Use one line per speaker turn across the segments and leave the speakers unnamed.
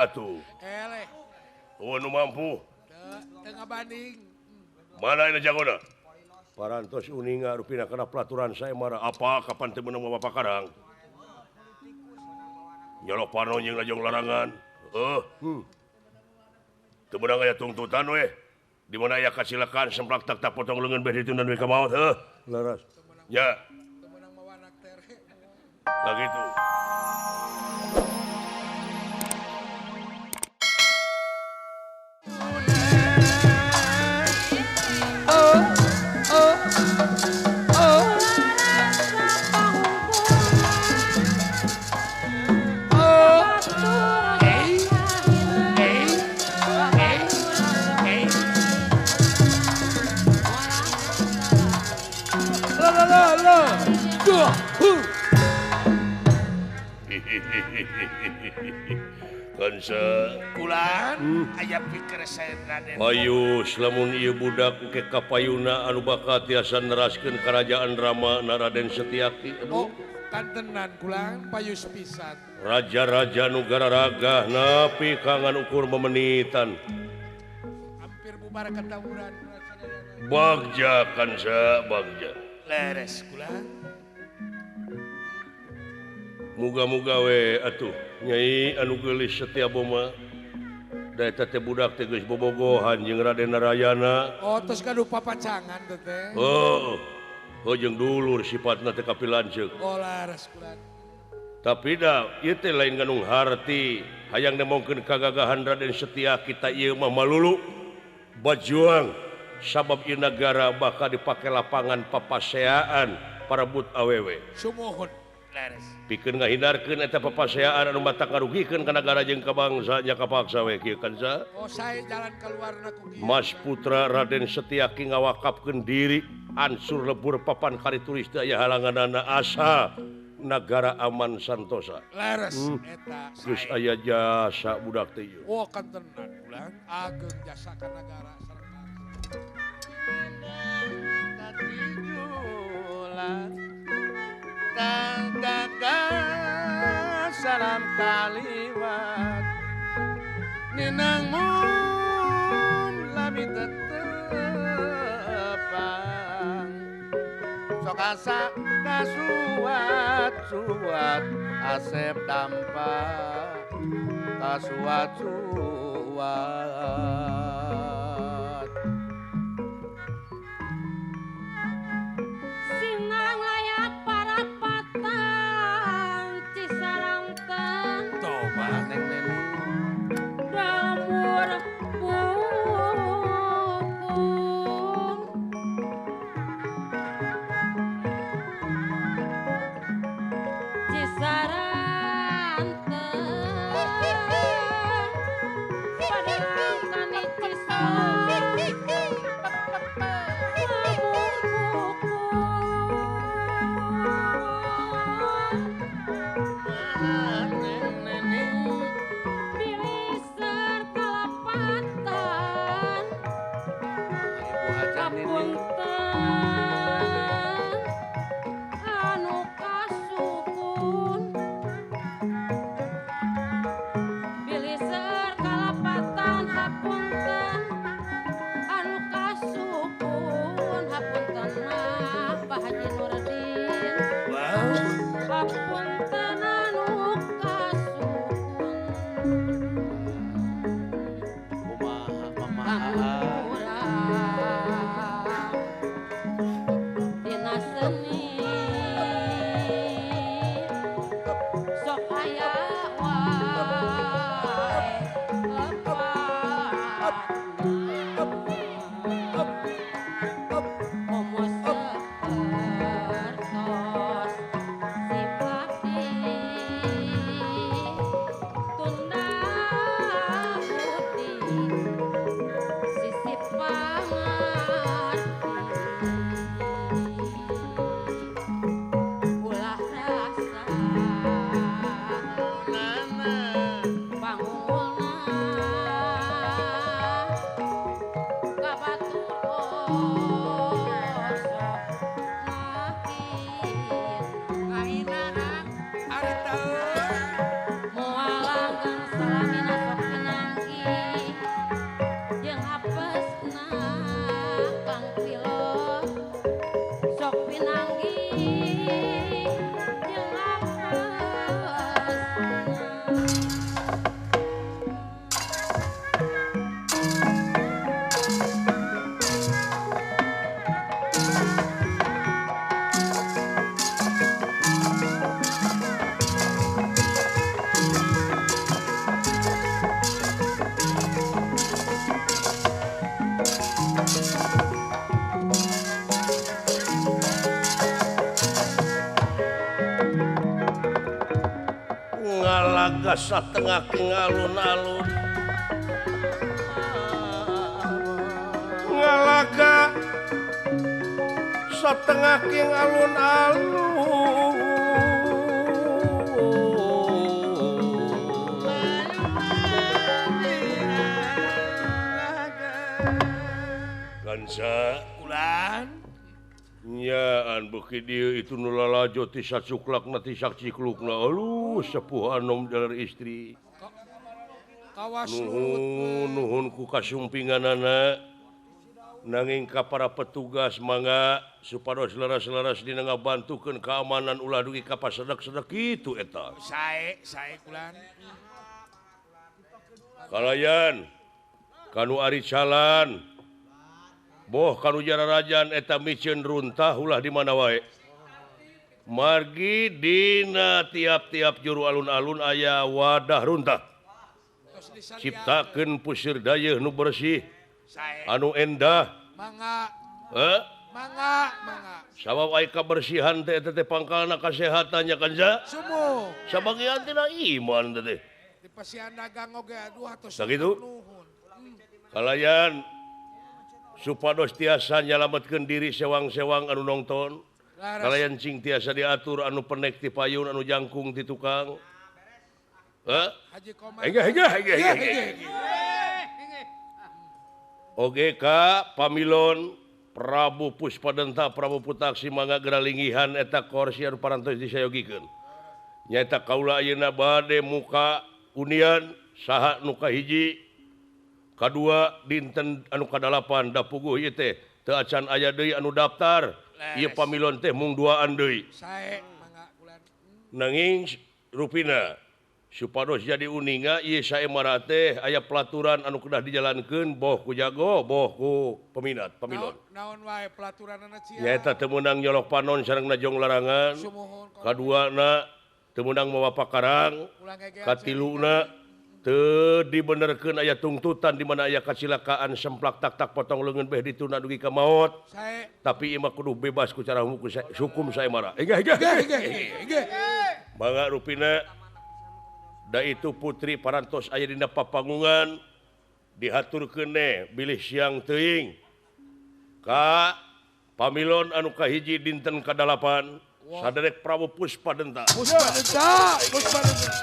Aya atuh.
Eleh.
Oh nu mampu.
Teu ngabanding.
Mana ini jagona? Parantos uninga rupina kana pelaturan saya marah. Apa kapan teu meunang Bapak Karang? Nyolok panon jeung lajong larangan. Teu meunang aya tungtutan we. Di mana aya kasilakan semplak tak tak potong leungeun beh ditunda we ka maot heuh.
Leres.
Ya. Nah gitu. Ayus lamun ieu budak ke kapayuna anu bakal tiasa neraskeun karajaan Rama na Raden Setiaki.
Oh, kantenan kulan payus pisan.
Raja-raja nu gararagah napi kangan ukur memenitan.
Hampir bubar ketawuran.
Bagja kansa bagja.
Leres kulan.
Muga-muga we atuh Nyai anu geulis Setia Boma. Da eta teh budak teh geus bobogohan jeung Raden Narayana.
Oh, tos gaduh papacangan teh teh.
Oh, oh jeung dulur sifatna teh kapilanceuk.
Oh, laras kulan.
Tapi da ieu teh lain ganung harti, hayang nemongkeun kagagahan Raden Setia kita ieu mah malulu bajuang sabab ieu nagara bakal dipake lapangan papaseaan parebut awewe.
Sumuhun.
Pikeun ngahindarkeun eta papaseaan anu matak ngarugikeun ka nagara jeung ka bangsa nya kapaksa we kieu kan sa.
Oh, sae jalan kaluarna ku kieu.
Mas Putra Raden Setiaki ngawakapkeun diri ansur lebur papan karitulis teu aya halanganana asa nagara aman santosa.
Leres eta
geus aya jasa budak teh ieu.
Oh, kantenan ulang ageung jasa ka nagara sareng
salam kaliwat ninang mun lami tetepang sok asa kasuat suat asep dampa kasuat suat
sinang layak parapatan Cisaranten
toba
neng nenu
damur pukun Cisaranten padang kani Cisaranten
Ngalaga satengah alun-alun ngalaga satengah king alun-alun Gansa
ulan
nyaan beuki dieu itu nu lalajo ti sacuklakna ti saciklukna alus sepuh anom dalar istri
kawas
nuhun nuhun ku kasumpinganana nanging ka para petugas mangga supados leres-leres dina ngabantukeun keamanan ulah dugi ka pasedek-sedek kitu eta
sae sae kulan
kalayan kanu ari calan boh kanu jararajan eta miceun runtah ulah di mana wae margi dina tiap-tiap juru alun-alun aya wadah runtah ciptakeun pusir dayeuh nu bersih anu endah
mangga mangga mangga
sabab aya kabersihan teh eta teh pangkalna kasehatannya kanza
sumuh
sabagian tina iman teh
di pasian dagang oge aduh atos
sakitu kalayan supados tiasa nyalametkeun diri sewang-sewang anu nongton kalayan cing tiasa diatur anu penek ti payun anu jangkung ti tukang
Haji Komar
hege oge ka pamilon Prabu Puspadenta Prabu Putaksi mangga geura linggihan eta korsi anu parantos disayogikeun nyaeta kaula ayeuna bade muka unian saha nu kahiji kadua dinten anu kadalapan da puguh ieu teh teu acan aya deui anu daftar ieu pamilon teh mung duaan deui
sae mangga kulan
nanging rupina supados jadi uninga ieu saemara teh aya pelaturan anu kedah dijalankeun boh ku jago boh ku peminat pamilon
naon wae pelaturanana cia
nyaeta teu meunang nyolok panon sareng najong larangan kaduana teu meunang mawa pakarang katiluna teu dibenerkeun aya tungtutan di mana aya kacilakaan semplak tak-tak potong leungeun beh dituna dugi ka maot tapi ieu mah kudu bebas ku cara hukum saemara hege mangga rupina da itu putri parantos aya dina papangungan dihaturkeun bilih siang teuing ka pamilon anu kahiji dinten kadalapan saderek Prabu Puspadenta
Puspadenta Puspadenta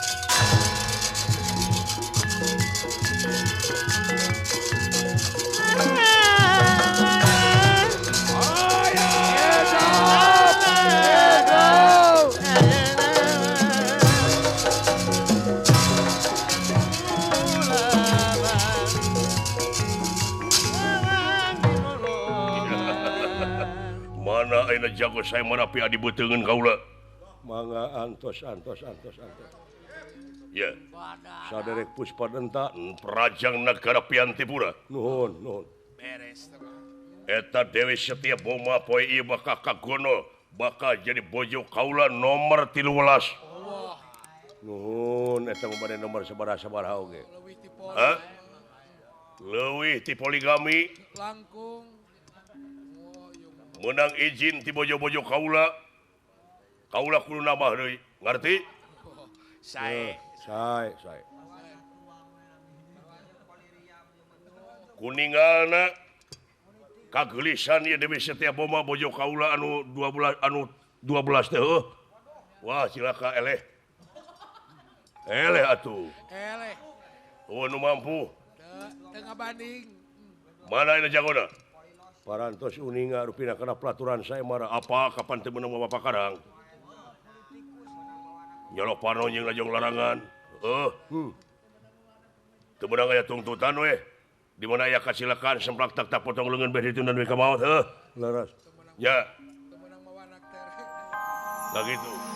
Mana ayeuna jago saya marapi adi beuteungeun kaula mangga antos antos antos antos ya saderek Puspadenta Prajang Nagara Piantipura nuhun nuhun
beres
eta Dewi Setia Boma poe ieu bakal kagono bakal jadi bojo kaula nomor 13 nuhun eta mah bade nomor sabaraha-sabaraha oge hah leuwih ti poligami
langkung
menang izin ti bojo-bojo kaula kaula kudu nambah deui ngarti
sae
sae sae kuninggalna kageulisan ieu Dewi Setia Boma bojo kaula anu 12 anu 12 teh heuh wah cilaka eleh eleh atuh
eleh
eueuh nu mampu
teu ngabanding
mana ieu jagona parantos uninga rupina kana pelaturan saemara apa kapan teu meunang mawa pakarang nyolok panon jeung lajong larangan heuh teu meunang aya tungtutan we di mana aya kacilakaan semplak tak tak potong leungeun beh ditunda dugi ka maot heuh leres nya teu meunang mawa anak tere da kitu.